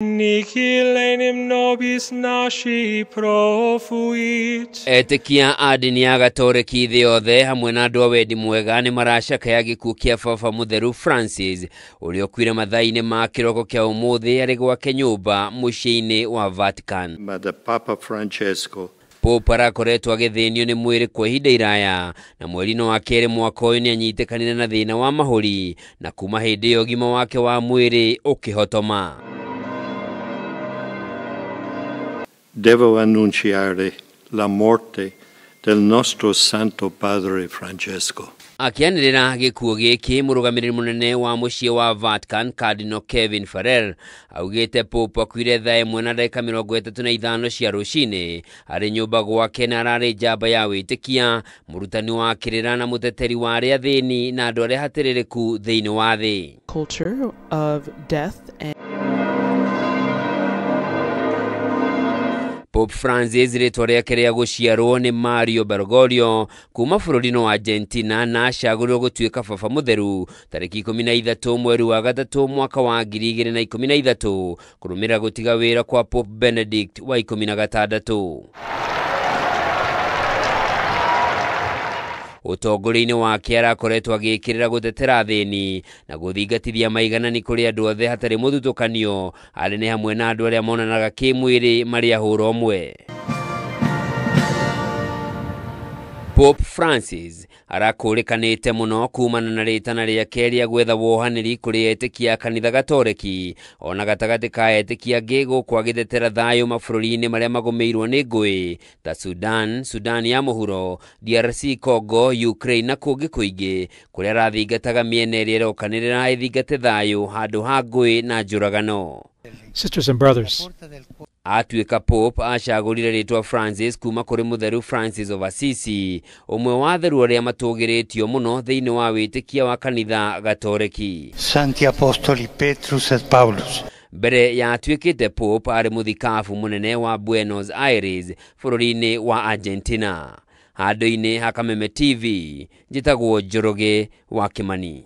Nihil enim nobis nasci profuit. Etĩkia a ndini ya Gatoreki thĩ yothe hamwe na andũ a wendi mwega nĩ maracakaya gĩkuũ kĩa Baba Mũtheru Francis ũrĩa ũkuire mathaa-inĩ ma kĩroko kĩa ũmũthĩ arĩ gwake nyũmba mũciĩ-inĩ wa Vatican. Ma da Papa Francesco. Pope arakoretwo agĩthĩnio nĩ mwĩrĩ kwa ihinda iraya na mweri-inĩ wa kerĩ mwaka ũyũ nĩ anyitĩkanire na thĩna wa mahũri na kuma hĩndĩ ĩyo ũgima wake wa mwĩrĩ ũkĩhotoma. Devo annunciare la morte del nostro Santo Padre Francesco. Akĩanĩrĩra gĩkuũ gĩkĩ, mũrũgamĩrĩri mũnene wa mũciĩ wa Vatican Cardinal Kevin Farrell augĩte Pope akuire thaa 1:35 cia rũcinĩ arĩ nyũmba gwake na ararĩ njamba ya wĩtĩkia, mũrutani wa kĩrĩra na mũteteri wa arĩa athĩni na andũ arĩa hatĩrĩrĩku thĩinĩ wa thĩ. Culture of death and Pope Francis rĩtwa rĩake rĩa gũciarwo nĩ Mario Bergoglio kuma bũrũri-inĩ wa Argentina na acagũrirwo gũtuĩka baba mũtheru tarĩki 13 mweri wa gatatũ mwaka wa 2013 kũrũmĩrĩra gũtiga wĩra kwa Pope Benedict wa 16. Ũtongoria-inĩ wake arakoretwo agĩkĩrĩra gũtetera athĩni na gũthingatithia maiganani kũrĩ andũ othe hatarĩ mũthutũkanio, arĩ nĩ hamwe na andũ arĩa monanaga kĩmwĩrĩ marĩ a hũra ũmwe. Pope Francis arakũrĩkanĩte mũno kumana na rĩtana rĩake rĩa gwetha wohanĩri kũrĩ etĩkia a kanitha Gatoreki ona gatagatĩ ka etĩkia angĩ gũkũ agĩtetera thayũ mabũrũri-inĩ marĩa magũmĩirwo nĩ ngũĩ ta Sudan, Sudan ya mũhuro, DRC Congo, Ukraine na kũngĩ kũingĩ kũrĩa arathingataga mĩena ĩrĩa ĩrokanĩrĩra ĩthingate thayũ handũ ha ngũĩ na njũragano. Sisters and brothers, Atuĩka Pope acagũrire rĩtwa Francis kuma kũrĩ mũtheru Francis of Assisi, ũmwe wa atheru arĩa matũgĩrĩtio mũno thĩinĩ wa wĩtĩkia wa kanitha Gatoreki. Santi Apostoli Petrus et Paulus. Mbere ya atuĩkĩte Pope arĩ mũthikabu mũnene wa Buenos Aires bũrũri-inĩ wa Argentina. Handũ-inĩ ha Kameme TV, njĩtagwo Njoroge wa Kimani.